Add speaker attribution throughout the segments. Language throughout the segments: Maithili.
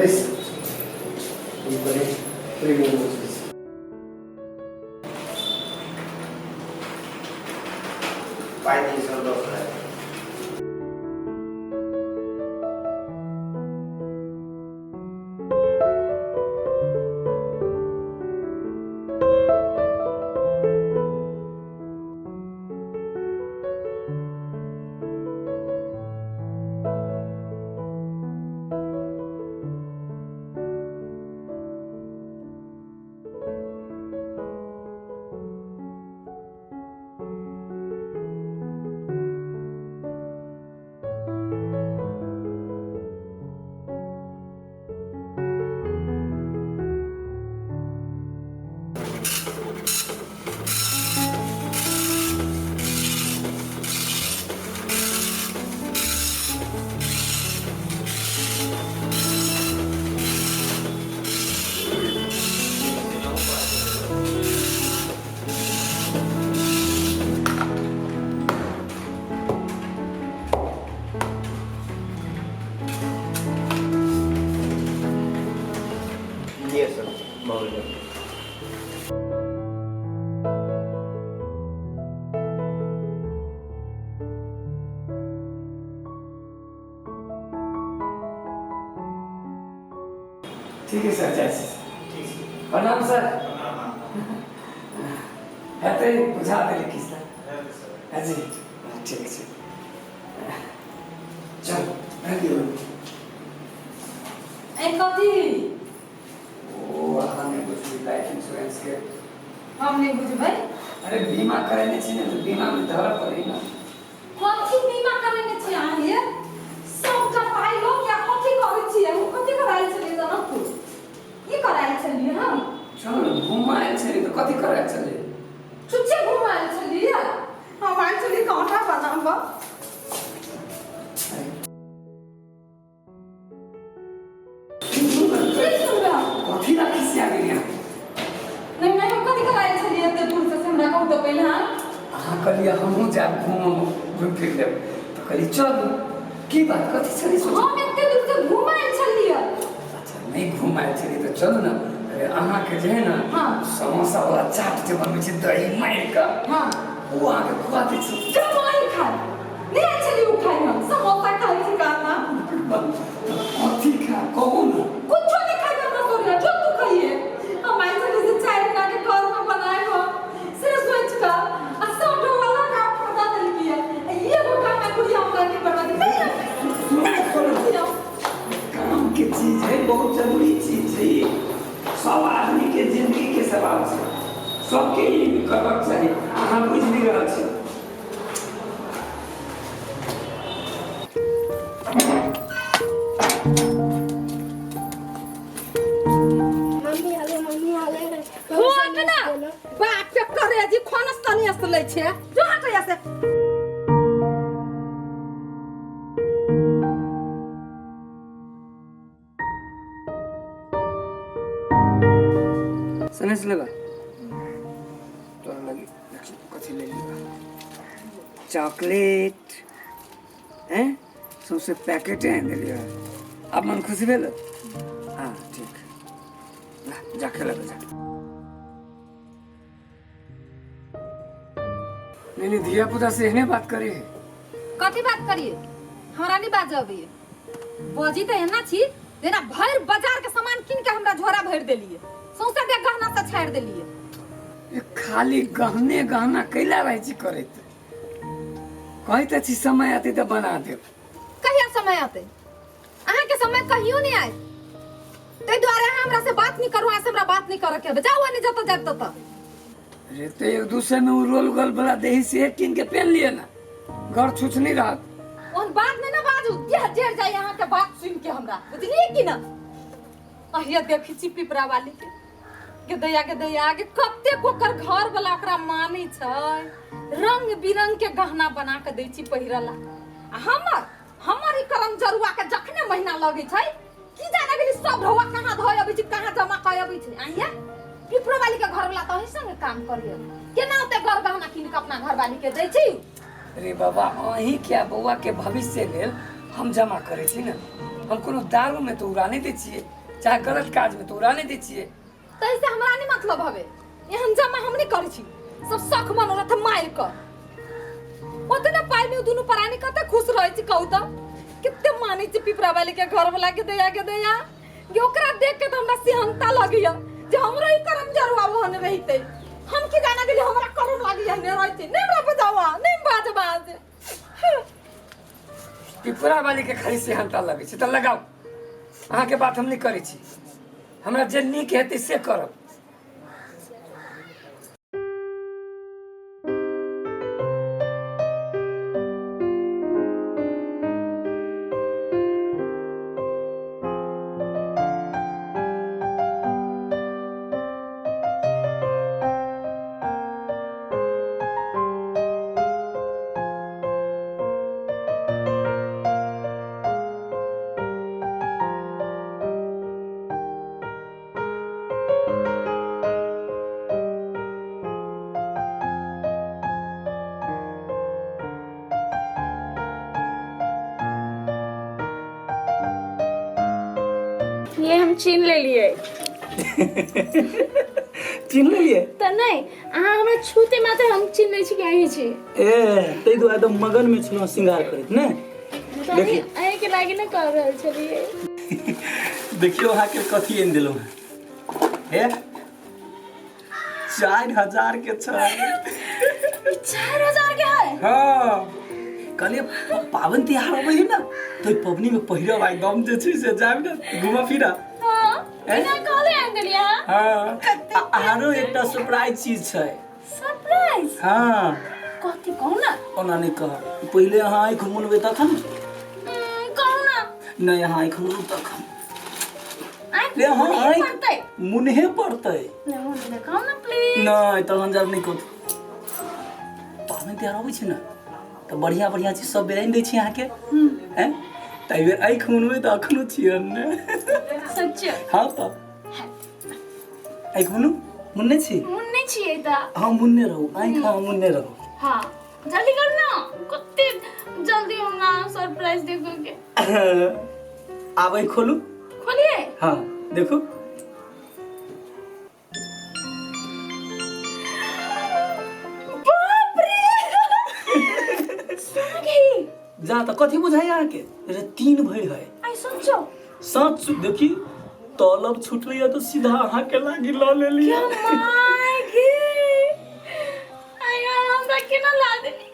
Speaker 1: बैस हम कनि प्रेमी बुझै छी।
Speaker 2: पाइ दिअ सर 10,000। लिअ सर, भऽ गेलै।
Speaker 1: ठीक है सर, जाइ छी।
Speaker 2: ठीक छै।
Speaker 1: प्रणाम सर।
Speaker 2: प्रणाम।
Speaker 1: हेतै बुझा देली कि सर?
Speaker 2: हेतै सर।
Speaker 1: हाँ जी, ठीक छै। चल thank U.
Speaker 3: ए कथी?
Speaker 1: ओ अहाँ नहि बुझबै लाइफ इंश्योरेंस के।
Speaker 3: हम नहि बुझबै?
Speaker 1: अरे बीमा करेने छी ने, तऽ बीमा मे धरऽ पड़ै ने।
Speaker 3: कथी बीमा करेने छी अहाँ ये? सबटा पाइ लऽ के कथी करै छियै? हम कथी करायल छलियै जनकपुर? की करायल छलियै हम?
Speaker 1: चल ने घूमऽ आयल छलियै तऽ कथी करायल छलियै?
Speaker 3: छुच्छे घूमऽ आयल छलियै। हम आयल छलियै काँटा बनाबऽ। की सुनबै हम?
Speaker 1: कथी ला खिसिया गेलियै अहाँ?
Speaker 3: नहि नहि, हम कथी करायल छलियै एते दूर से हमरा कहू तऽ पहिले अहाँ।
Speaker 1: अहाँ कहलियै हमहूँ जायब घूमऽ, घुमि फिर लेब, तऽ कहलियै चलू। की बात कथी छलै सोचै?
Speaker 3: हम एते दूर से घूमऽ आयल छलियै।
Speaker 1: अच्छा नहि घूमऽ आयल छलियै तऽ चलू ने। अरे अहाँके जे है ने समोसा वाला चाट जे बनबै छै दही मारि कऽ, ओ अहाँके खुआ दै छी।
Speaker 3: जमाई खाय नहि आयल छलियै ओ खाय, हम समोसा खाय छी काना।
Speaker 1: कथी खा कहू ने?
Speaker 3: कुछो नहीं खाय करना सोनिया, जो तू खाइए। हम आयल छलियै से चाय बना के घर में बनाए हो से सोच कर आ सब वाला काम बता देलकी है। ये वो काम है कुड़िया हमरा के बर्बाद नहीं।
Speaker 1: सुनू, काम के चीज है, बहुत जरूरी चीज है ई। सब आदमी के जिंदगी के सवाल छै, सबके ई करबाक चाही। अहाँ बुझि नहि रहल छी।
Speaker 4: मम्मी आले, मम्मी आले।
Speaker 3: हट ना बाप के करे जी खोनस तनी अस लै छै, जो हट यहाँ से।
Speaker 1: सनेस लेबा तोरा लगी? देखी कथी ले लिबा। चॉकलेट हैं, सौंसे पैकेटे आनि देलियै। आब मन खुशी भेल? हाँ ठीक, ला जा खेलब जा। नहीं नहीं, धिया पुता से एहने बात करे है।
Speaker 3: कथी बात करिए? हमरा नहीं बाजऽ अबैए। बजी तऽ एना छी जेना भरि बाजार के सामान कीन के हमरा झोरा भरि देलिए, सौंसे देह गहना से छाड़ि देलिए।
Speaker 1: ये खाली गहने गहना कैला रहै छी करैत? कहैत छी समय अतै तऽ बना देब।
Speaker 3: कहिया समय अतै? अहाँके समय कहियो नहीं आयत। ताहि दुआरे अहाँ हमरा से बात नहीं करू। अहाँ से हमरा बात नहीं करऽ के हबे। जाउ नहीं जतऽ जायब ततऽ।
Speaker 1: रे तो एक दूसरे में उ रोल गोल वाला देही से कीन के पहन लिए ना, घर छुछ नहीं रहत।
Speaker 3: ओहन बात नहीं ना बाजू, देह जरि जाय अहाँके बात सुनि के हमरा, बुझलियै कि ना? अहिया देखी छी पिपरा वाली के गेदैया गेदैया के कतेक ओकर घर वाला ओकरा मानै छै, रंग बिरंग के गहना बना के दै छी पहिरला। आ हमर हमर ई करम जरुआ के जखने महीना लगै छै, की जाने गेली सब ढौआ कहाँ धोय अबै छै, कहाँ जमा कऽ अबै छै। आइया पिपरो वाली के घर वाला तऽ अही संगे काम करिय, केना ओते गर गहना कीन के अपना घर वाली के दै छी?
Speaker 1: अरे बाबा, अहीं क्या बौआ के भविष्य लेल हम जमा करै छी ने। हम कोनो दारूमे तऽ उड़ा नहि दै छियै, चाहे गलत काजमे तऽ उड़ा नहि दै छियै।
Speaker 3: तैसे हमरा नहीं मतलब हवे, एहन जमा हम नहीं करै छी। सब शख मनोरथ मारि कऽ ओतने पाइ में दुनू प्राणी कते खुश रहै छी कहू तऽ। कते मानै छी पिपरा वाली के घर वाला के दैया के दैया गे, ओकरा देख के तऽ हमरा सिहंता लगैया जे हमरो ई करम जरुआ ओहन रहितै। हम की जाना गेली हमरा करम लगैया ने रहतै, नहीं हमरा बजावा नहीं बाजबा से।
Speaker 1: पिपरा वाली के खाली सिहंता लगै छै तऽ लगाउ, अहाँके बात हम नहि करै छी, हमरा जे नीक हेतै से करब।
Speaker 4: ये हम छीन लेलिए।
Speaker 5: चिन्ह लेलिए?
Speaker 4: तऽ नहि, अहाँ हमरा छूते मात्र हम चिन्ह लै छी कि अहीं छी।
Speaker 5: ए ताहि दुआरे तऽ मगन में छलहुँ श्रृंगार करैत ने।
Speaker 4: तऽ
Speaker 5: देखियौ।
Speaker 4: अहींके लागि ने कह रहल छलियै।
Speaker 5: देखियौ अहाँके कथी आनि देलहुँ हे, 4000 के छै।
Speaker 4: 4000 के है?
Speaker 5: हाँ, कहलिए पाबनि तिहार अबै है ना तो पबनी में पहिरब एकदम जे छै से जायब ने घूमऽ फिरऽ।
Speaker 4: हाँ, बिना कहले आनि देलियै अहाँ।
Speaker 5: हाँ, आरो एकटा सरप्राइज चीज छै।
Speaker 4: सरप्राइज?
Speaker 5: हाँ।
Speaker 4: कथी कहू ना?
Speaker 5: ओना नहि कह, पहिले अहाँ आँखि मुनबै तखन।
Speaker 4: कहू ना।
Speaker 5: नहि, अहाँ आँखि मुनू तखन।
Speaker 4: आँखि
Speaker 5: रे, हाँ,
Speaker 4: मुनहे
Speaker 5: आँखि
Speaker 4: पड़तै।
Speaker 5: मुनहे पड़तै।
Speaker 4: नहि, मुनबै कहू ना प्लीज।
Speaker 5: नहि, तहन जब नहि कहू। पाबनि तिहार अबै छै ने तऽ बढ़िया बढ़िया चीज सब बेर आनि दै छी अहाँके। हैं, तऽ एहि बेर आँखि मुनबै तऽ अखनो छियै ने।
Speaker 4: सच्चे?
Speaker 5: हाँ, तऽ आँखि मुनू। मुनने छी?
Speaker 4: मुनने छियै तऽ।
Speaker 5: हाँ, मुनने रहू आँखि, हाँ मुनने रहू।
Speaker 4: हाँ, जल्दी कर ना, कते जल्दी हमरा सरप्राइज देखो के।
Speaker 5: आब आँखि खोलू।
Speaker 4: खोलिए?
Speaker 5: हाँ, देखू।
Speaker 4: बाप रे, सुन गई।
Speaker 5: जा तऽ कथी बुझाइ अहाँके? रे 3 भरि है।
Speaker 4: आई सोचो।
Speaker 5: सच देखी तलब छुटलै तऽ सीधा अहाँके लागी लऽ लेलियै।
Speaker 4: My गे, आया हमरा केना ला देली?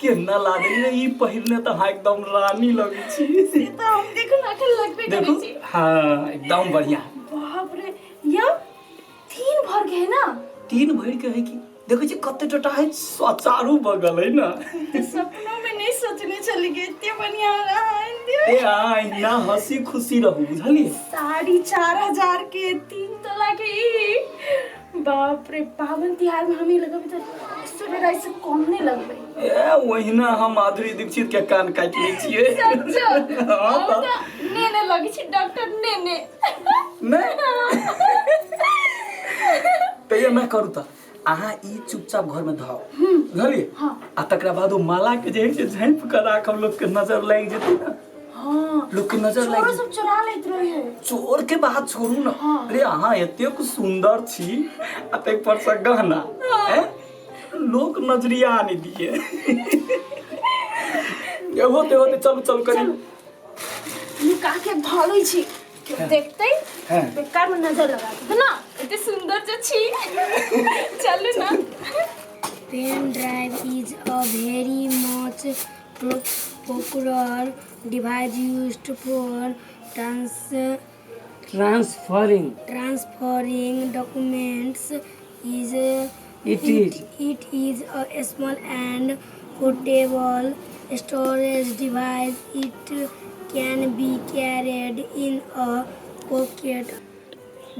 Speaker 5: केना ला देली? ई पहिरने तऽ अहाँ एकदम रानी लगै छी।
Speaker 4: से तऽ हम देखू ना अखन लगबे करै
Speaker 5: देखू
Speaker 4: छी।
Speaker 5: हाँ, एकदम बढ़िया।
Speaker 4: बाप रे, यौ 3 भर के है ना?
Speaker 5: 3 भरि के है की? देखै छी कते टटा है चारू बगल है ना।
Speaker 4: सपनों में नहीं सोचने चली गई इतने बढ़िया रहा।
Speaker 5: ए आ ना हंसी खुशी रहू, बुझलियै?
Speaker 4: 4500 के 3 तोला के ई। बाप रे, पावन तिहार में हम ही लगबे तऽ ऐश्वर्या राय से कम नहीं लगबे।
Speaker 5: ए ओहिना हम माधुरी दीक्षित के कान काटि लै छियै।
Speaker 4: सच्चो?
Speaker 5: हाँ,
Speaker 4: हम
Speaker 5: तऽ।
Speaker 4: तऽ नेने लगै छी, डॉक्टर नेने।
Speaker 5: नहि तऽ एना करू तऽ अहाँ ई चुपचाप घर में धो, बुझलियै?
Speaker 4: हाँ।
Speaker 5: आ तकरा बाद ओ माला के जे है से झाँपि कऽ राखब, लोक के नजर लागि जेतै ने।
Speaker 4: हाँ।
Speaker 5: लोक के नजर लागि
Speaker 4: चोरो सब चुरा लैत रहे है।
Speaker 5: चोर के बात छोड़ू ना।
Speaker 4: हाँ।
Speaker 5: अरे अहाँ एतेक सुंदर छी आ ताहि पर से गहना। हैं? लोक नजरिया नहि दिए। होते होते चलू चलू करी।
Speaker 4: नुका के धरै छी, केओ देखतै
Speaker 5: हाँ।
Speaker 4: बेकार में नजर लगा देतै ना, एते सुंदर जे छी। चलू ना।
Speaker 6: Pen drive is a very much popular device used for
Speaker 1: transferring
Speaker 6: transferring documents. Is
Speaker 1: It is.
Speaker 6: It is a small and portable storage device. It can be carried in a pocket.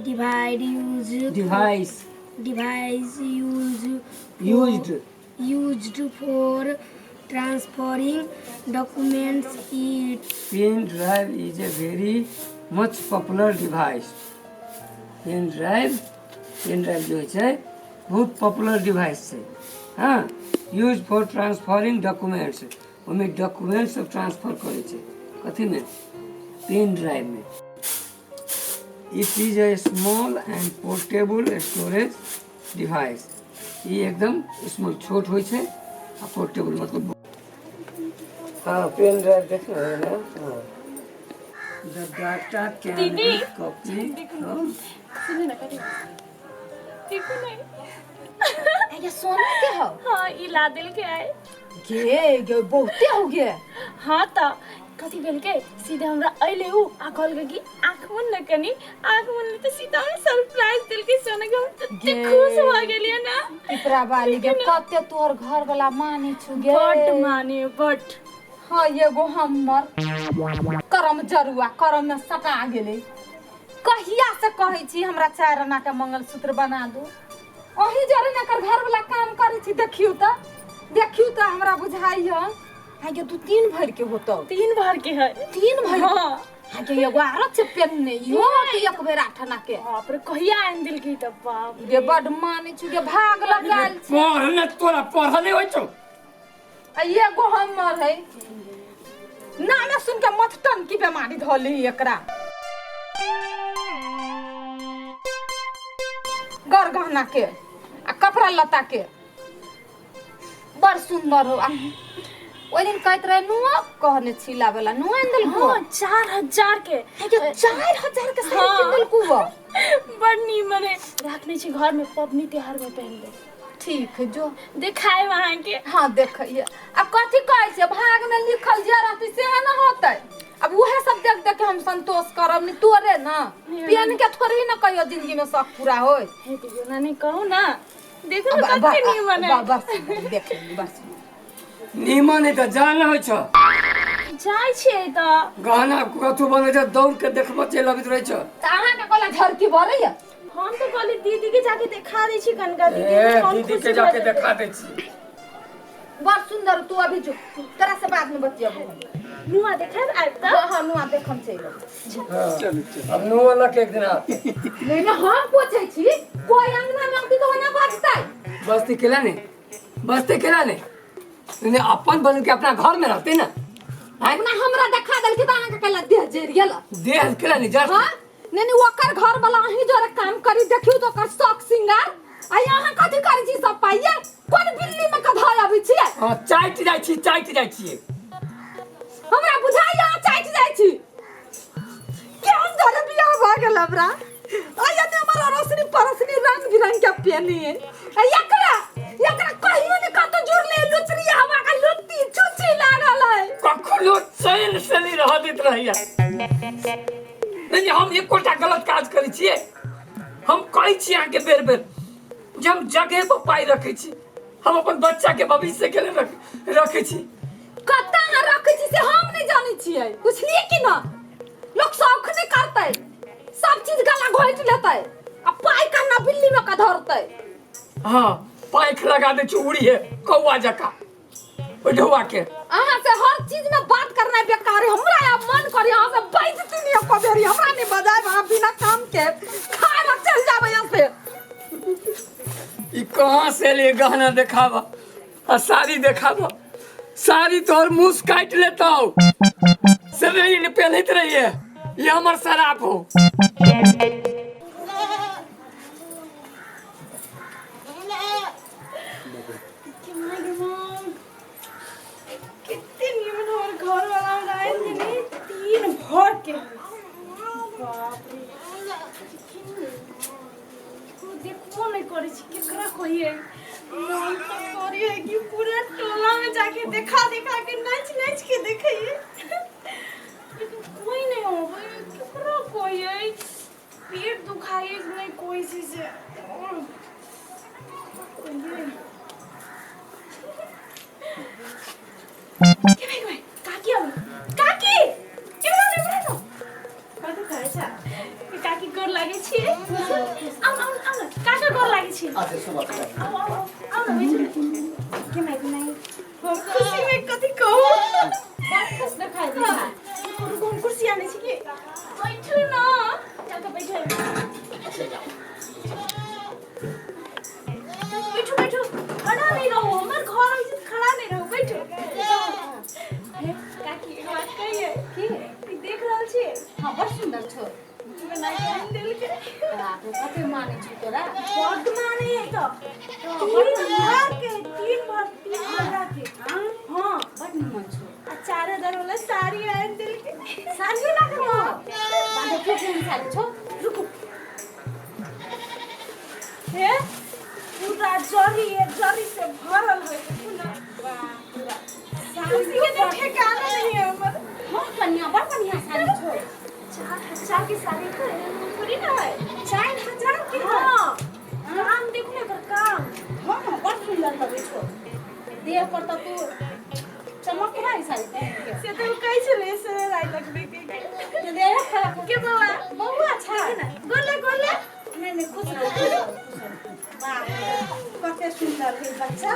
Speaker 6: Device used
Speaker 1: device
Speaker 6: device used
Speaker 1: used
Speaker 6: used for transferring documents. It
Speaker 1: Pen drive is a very much popular device. Pen drive, pen drive जे होइ छै बहुत पॉपुलर डिवाइस छै। हाँ, यूज फॉर ट्रांसफरिंग डॉक्यूमेंट्स, ओहिमे डॉक्यूमेंट सब ट्रांसफर करै छै। कथीमे? पेन ड्राइव में। It is a small and portable storage device. ई एकदम स्मॉल छोट होइ छै आ पोर्टेबल मतलब। हाँ, पेन ड्राइव देख रहे हैं ना। हाँ, द डाटा can
Speaker 4: दीदी।
Speaker 1: बी कॉपी। हाँ।
Speaker 4: सुनू ने कथी, देखू ने।
Speaker 3: ये सोना के हो?
Speaker 4: हाँ, ई ला देल के आए।
Speaker 3: गे गे, बहुते हो गे।
Speaker 4: हाँ, त कथी भेल के सीधे हमरा अइले उ आ कहलकै कि आँख मुन न कनी, आँख मुनले त सीधा हमरा सरप्राइज देलकै सोना के। हम तते
Speaker 3: गे।
Speaker 4: खुश भऽ गेलियै ना।
Speaker 3: पिपरा वाली गे, कते तोहर घर वाला माने छु गे।
Speaker 4: बड माने, बड।
Speaker 3: हाँ, एगो हमर करम जरुआ करम में सटा गेलै। कहिया से कहै छी हमरा 4 आना के मंगलसूत्र बना दू, अहीं जरे ने एकर घर वाला काम करै छी। देखियौ तऽ, देखियौ तऽ, हमरा बुझाइय हाँ के 2-3 भरि के होतौ।
Speaker 4: 3 भर के है।
Speaker 3: 3 भरि?
Speaker 4: हाँ।
Speaker 3: हाँ के, एगो आरो छै पेन्ने, इहो होतै एक बेर 8 आना के।
Speaker 4: बाप रे, कहिया आनि देलकै त, बाप रे।
Speaker 3: गे, बड मानै छु गे, भाग लगायल छै।
Speaker 1: पढ़ ने, तोरा पढ़ल नहि होइ छौ।
Speaker 3: आ एगो हमर है, नामे सुन के मथटन की बेमारी धऽ ली एकरा। गर गहना के आ कपड़ा लत्ता के बड़ सुंदर हो। आ ओहि दिन कहैत रहे नुआ कहने छी लाबेला, नुआ आनि देलकौ?
Speaker 4: हाँ, 4000 के।
Speaker 3: 4000 के साड़ी?
Speaker 4: हाँ।
Speaker 3: किन देलकौ?
Speaker 4: बड़ नीमन है, राखने छी घर में, पबनी त्योहार में पहन ले।
Speaker 3: ठीक है, जो।
Speaker 4: देखाए अहाँ के।
Speaker 3: हाँ, देखिए, अब कथी कहै छै, भाग में लिखल जे रहतै सेहे न होतै। अब उहे सब देख देख के हम संतोष करब नि तोरे न पेन के थोड़े ही न कहियो जिंदगी में शौक पूरा होय।
Speaker 4: हे दियो नानी, कहू ना, देखो ना कते नीमन है।
Speaker 3: बस, देख लेली, बस।
Speaker 1: नीमन है तऽ जान होइ छौ।
Speaker 4: जाइ छियै तऽ।
Speaker 1: गहना कथू बनै छै, दौड़ के देखबो चलि अबैत रहै छौ।
Speaker 3: तऽ अहाँके कहला झरकी भरैया।
Speaker 4: हम तऽ कहली दीदी के जाके देखा दै छी कनका दीदी।
Speaker 1: ए
Speaker 4: हम
Speaker 1: दीदी
Speaker 4: खुशी
Speaker 1: के जाके
Speaker 4: भऽ जेतै।
Speaker 1: देखा दै छी।
Speaker 3: बड़ सुंदर। तू अभी जो, तोरा से बाद में बतियाबो हम।
Speaker 4: नुआ देखाब आबि तऽ।
Speaker 3: हाँ हाँ, नुआ देखम चलि अबै।
Speaker 5: चलू चलू।
Speaker 1: अब नुआ लऽ के एक दिन आ।
Speaker 3: नहीं नहीं, हम पूछै छी, कोई अंगना में औती तऽ ओना बजतै?
Speaker 1: बस्ती केला ने, बस्ती केला ने, नहीं अपन बन के अपना घर में रहते ना आँय?
Speaker 3: अपना हमरा देखा देलकै तऽ अहाँके कहला देह जरि गेल।
Speaker 1: देह केला नहीं जर?
Speaker 3: हाँ, नहीं नहीं, ओकर घर वाला अहीं जरे काम करी, देखियौ तऽ ओकर शौक सिंगार। आ अहाँ कथी करै छी सब पाइये? कोन बिल्ली में कधाय अबै छियै?
Speaker 1: हाँ, चाटि जाइ छी, चाटि जाइ छियै।
Speaker 3: हमरा बुझाइए अहाँ चाटि जाइ छी। केहन जरे बियाह भऽ गेल हमरा? आ ने हमर अड़ोसनी पड़ोसनी रंग बिरंग के पेनी, आ एकरा एकरा कहियो ने कतौ जुड़ले लुचरी हवा के लुत्ती चुची लागल है।
Speaker 1: कखनो चैन से नहीं रह दैत रहैया। नहीं नहीं, हम एकोटा गलत काज करै छियै? हम कहै छी अहाँके बेर बेर जे हम जगह पर पाइ रखै छी, हम अपन बच्चा के भविष्य के लेल रखै छी।
Speaker 3: कतऽ अहाँ रखै छी से हम नहि जानै छियै, बुझलियै कि न? लोक शौख नहि करतै, सब चीज गला घोटि लेतै आ पाइ कन्ना बिल्ली में कधरतै।
Speaker 1: हाँ, पाँख लगा दै छी, उड़ी है कौआ जकाँ ओहि ढौआ के।
Speaker 3: अहाँ से हर चीज में बात करना बेकार है। हमरा आब मन करे अहाँ से बैजती नहीं एको बेरी। हमरा नहीं बजाय अहाँ बिना काम के, खाए ला चल जाबे यहाँ से।
Speaker 1: ई कहाँ से ले गहना देखाबा आ साड़ी देखाबा? साड़ी तोहर मुँह काटि लेतौ से नहीं पहनैत रहिए। ये हमर शराब हो।
Speaker 4: कितने निमन हमर घर वाला हमरा आनि देने, 3 भर के। बाप रे, केकरो देखबो नहि करै छी। केकरा कहियै? मन तऽ करियै कि पूरा टोला में जाके देखा देखा के नाच नाच के देखियै, लेकिन कोई नहीं होबै। केकरो कहियै? पेट दुखाइए नहीं कोई चीज से। कहियै के भाइ भाइ, काकी आउनु, काकी एम्हर आउनु, एम्हर आउनु। कथी खाइ छ? काकी, गोर लागै छी। आउनु आउनु आउनु काका, गोर लागै छी।
Speaker 2: अच्छा, शुभ।
Speaker 4: आउ आउ आउ, आउ न, बैठु न। के माइ माइ, हम खुशीमे कथी कहू।
Speaker 3: बड़ खुश देखाइ दै छै।
Speaker 4: रुकु, हम कुर्सी आनै छी कि। बैठु न काका, बैठु। बैठु बैठु, खड़ा नहीं रहो। हमर घर होइ छै, खड़ा नहीं रहो, बैठु।
Speaker 3: बाप रे, कते माने छौ तोरा?
Speaker 4: बड्ड माने है तो 3 भर के, 3 भर, 3 भरा के। हाँ।
Speaker 3: बड निमन छौ।
Speaker 4: आ 4000 वाला साड़ी आनि देलकै।
Speaker 3: साड़ियो लागल हो? देखियो, केहन साड़ी छौ।
Speaker 4: रुकू, हे, पूरा जरी है, जरी से भरल है, देखू ना।
Speaker 3: पूरा
Speaker 4: खुशी के तो ठिकाना नहीं है हमर।
Speaker 3: हाँ कन्या, बड़ बढ़िया साड़ी छौ।
Speaker 4: 4000 के साड़ी तो थोड़ी ना है।
Speaker 3: 4000 के है?
Speaker 4: हाँ, काम देखू ना एकर काम।
Speaker 3: हाँ, बड़ सुंदर लगै छौ। देह पर तऽ तू चमक रहा है साड़ी पहिन के।
Speaker 4: से तो कहै छलै से राय लगबे के।
Speaker 3: के दे खड़ा
Speaker 4: के बौआ।
Speaker 3: बौआ छै।
Speaker 4: गोले गोले।
Speaker 3: नहीं नहीं, खुश रहो, खुश रहो, खुश रहो। बाप रे, कते सुंदर है बच्चा।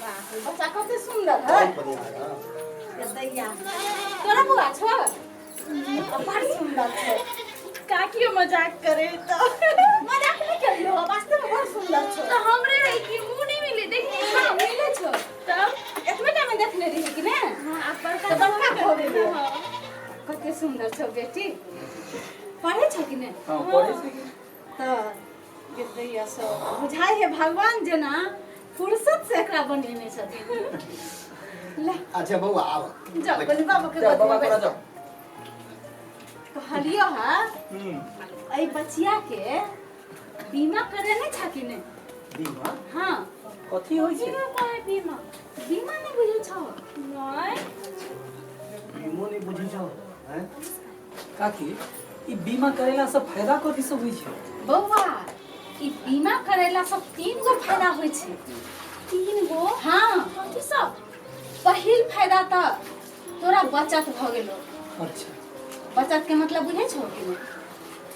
Speaker 3: बाप रे, बच्चा कते सुंदर है।
Speaker 2: बहुत बढ़िया है, हाँ।
Speaker 3: दैया, तोरा बौआ छौ? बड़ सुंदर छै।
Speaker 4: काकियो मजाक करे तो।
Speaker 3: मजाक नहीं करियो, वास्तव में बड़ सुंदर छौ।
Speaker 4: तो हमरे रही कि मुंह नहीं मिले देखी।
Speaker 3: हाँ, मिले छौ।
Speaker 4: तब
Speaker 3: एतबे टा में देखने रही कि ने?
Speaker 4: हाँ, आप बड़का।
Speaker 3: तो बड़का भऽ गेलै।
Speaker 4: हाँ।
Speaker 3: कते सुंदर छौ बेटी। पढ़ै छौ कि ने?
Speaker 5: हाँ, पढ़ै छै कि।
Speaker 3: तऽ दैया सब बुझाइ है भगवान जेना फुर्सत से एकरा बनेने छथिन। ले।
Speaker 2: अच्छा बौआ, आब।
Speaker 3: जाओ, पहिले बाबा के
Speaker 5: जाओ,
Speaker 3: गोदमे
Speaker 5: बाबा
Speaker 3: बैठ।
Speaker 5: कोरा जाओ।
Speaker 3: कहलियो हा, एहि बचिया के बीमा करेने छ कि ने?
Speaker 5: बीमा?
Speaker 3: हाँ।
Speaker 5: कथी होइ छै?
Speaker 4: बीमा कहे, बीमा?
Speaker 3: बीमा नहीं बुझै छौ?
Speaker 4: नहीं।
Speaker 2: बीमो नहीं बुझै छौ हैं?
Speaker 5: काकी, ई बीमा करेला से फायदा कथी सब होइ छै?
Speaker 3: बौआ, ई बीमा करेला सब 3 गो फायदा होइ छै।
Speaker 4: 3 गो?
Speaker 3: हाँ।
Speaker 4: कथी सब?
Speaker 3: पहिल फायदा तऽ तोरा बचत भऽ गेलो। बचत के मतलब बुझै छौ कि नहि?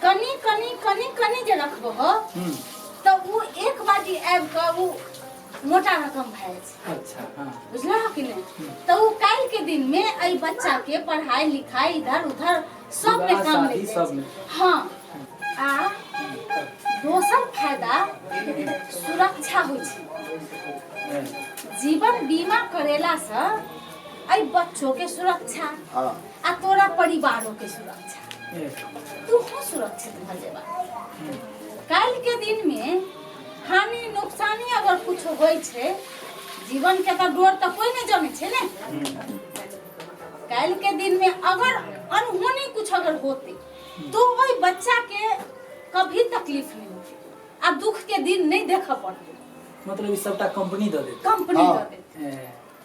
Speaker 3: कनि कनि कनि कनि जे रखबो हो, तऽ उ एक बाजी आबि कऽ उ मोटा रकम भए जाइ छै।
Speaker 5: अच्छा हाँ।
Speaker 3: बुझलह कि नहि? तऽ उ काल्हि के दिन में एहि बच्चा के पढ़ाई लिखाई, इधर उधर सब में
Speaker 5: विवाह,
Speaker 3: काम
Speaker 5: शादी
Speaker 3: लागि जाइ
Speaker 5: सब
Speaker 3: छै।
Speaker 5: में।
Speaker 3: हाँ, आ दोसर फायदा सुरक्षा होइ छै। जीवन बीमा करेला से एहि बच्चो के सुरक्षा आ तोरा परिवारों के सुरक्षा। तू सुरक्षित भऽ जेबा। काल्हि के दिन में हानि नुकसानी अगर कुछ होइ छै, जीवन के तऽ डोर तऽ कोई नहीं जानै छै ने। काल्हि के दिन में अगर अनहोनी कुछ अगर होते तो वही बच्चा के कभी तकलीफ नहीं होती आ दुख के दिन नहीं देखऽ पड़ते।
Speaker 5: मतलब ई सबटा कंपनी दऽ देत?
Speaker 3: कंपनी
Speaker 2: हाँ।
Speaker 3: दऽ देत।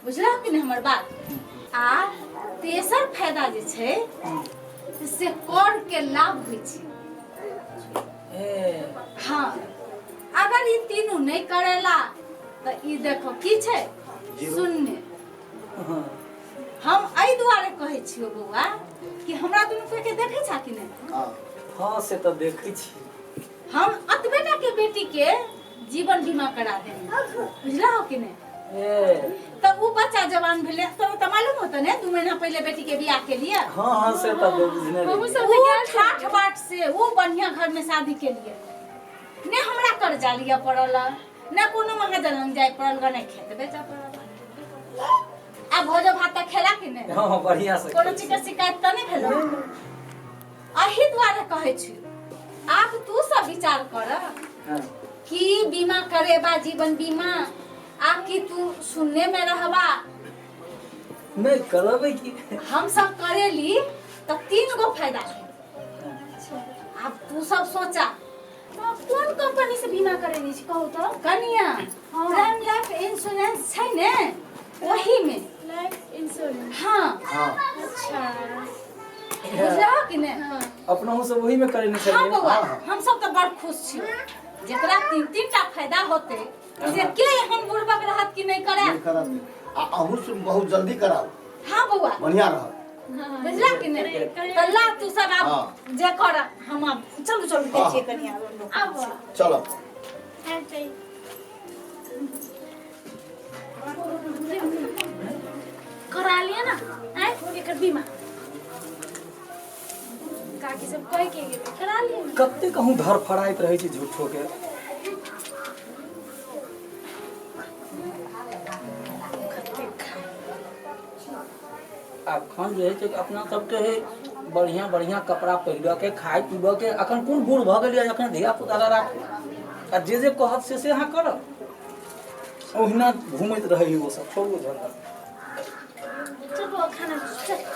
Speaker 3: बुझलह कि नहीं हमर बात? आ तेसर फायदा जे छै से कर के लाभ होइ छै। हाँ, अगर ई तीनू नहीं करेला तऽ ई देखो की छै?
Speaker 2: जीरो।
Speaker 3: शून्य। हम एहि दुआरे कहै छियौ बौआ कि हमरा दुनू के देखै छा कि नहि?
Speaker 2: हाँ।
Speaker 5: हाँ, से तऽ देखै छी।
Speaker 3: हम अतबे टा के बेटी के जीवन बीमा करा देने, बुझलह कि नहि? तऽ उ बच्चा जवान भेलै तोरा तऽ मालूम होतो ने, 2 महीना पहिले बेटी के बियाह के लिए।
Speaker 5: हाँ हाँ, से तऽ बुझने
Speaker 4: हमहूँ
Speaker 5: रहियै।
Speaker 4: सब
Speaker 3: उ ठाठ बाट से उ बढ़िया घर में शादी के लिए ने हमरा कर्जा लिअ पड़ल, ने कोनो महाजन लग जाय पड़ल, ने खेत बेचऽ पड़ल। आ भोजो भात तऽ खेला कि नहि?
Speaker 5: हाँ हाँ, बढ़िया से।
Speaker 3: कोनो चीज के शिकायत तऽ नहि भेल। एहि दुआरे कहै छी, आब तू सब विचार कर कि बीमा करेबा जीवन बीमा आ कि तू सुनने में रहबा।
Speaker 5: नहि करबै की।
Speaker 3: हम सब करेली तऽ 3 गो फायदा है। आब तू सब सोचा।
Speaker 4: तो कोन कंपनी से बीमा करेने छी, कहू तऽ?
Speaker 3: कनिया,
Speaker 4: हाँ।
Speaker 3: प्राइम लाइफ इंश्योरेंस छै ने, ओही में।
Speaker 4: Life insurance?
Speaker 3: हाँ।
Speaker 4: अच्छा।
Speaker 3: बुझलह कि नहि?
Speaker 4: हाँ।
Speaker 5: अपनहु सब ओही में करेने
Speaker 3: हाँ।
Speaker 5: छलियै।
Speaker 3: बौआ,
Speaker 2: हाँ।
Speaker 3: हम सब तऽ बड़ खुश छी। जेकरा तीन तीन टा फायदा होते से के एहन बुड़बक रहत कि नहीं करे?
Speaker 2: नहीं करत। आ अहूँ सब बहुत जल्दी कराउ।
Speaker 3: हाँ बौआ।
Speaker 2: बढ़िया रहत।
Speaker 3: बुझला कि नहीं? तऽ ला तू सब आब जे कर, हम आब चलू चलू, देखिए कनिया लोग।
Speaker 4: आब।
Speaker 2: चलो।
Speaker 4: हाँ, करा लिया ना आय एकर बीमा। काकी सब कह के गेलै, करा लिया ना।
Speaker 5: कते कहूँ धरफड़ाइत रहै छै झूठो के।
Speaker 4: कते खा
Speaker 7: अखन जे है से अपना सबके है।
Speaker 5: बढ़िया बढ़िया कपड़ा पहिरऽ के, खाय पीबऽ के। अखन कोन बूढ़ भऽ गेलियै, अखन धिया पुता ला राखू आ जे जे कहत से से अहाँ करब। ओहिना घूमैत रहै ओ सब, छोड़ू झंझट।
Speaker 4: चल बौआ, खाना चल।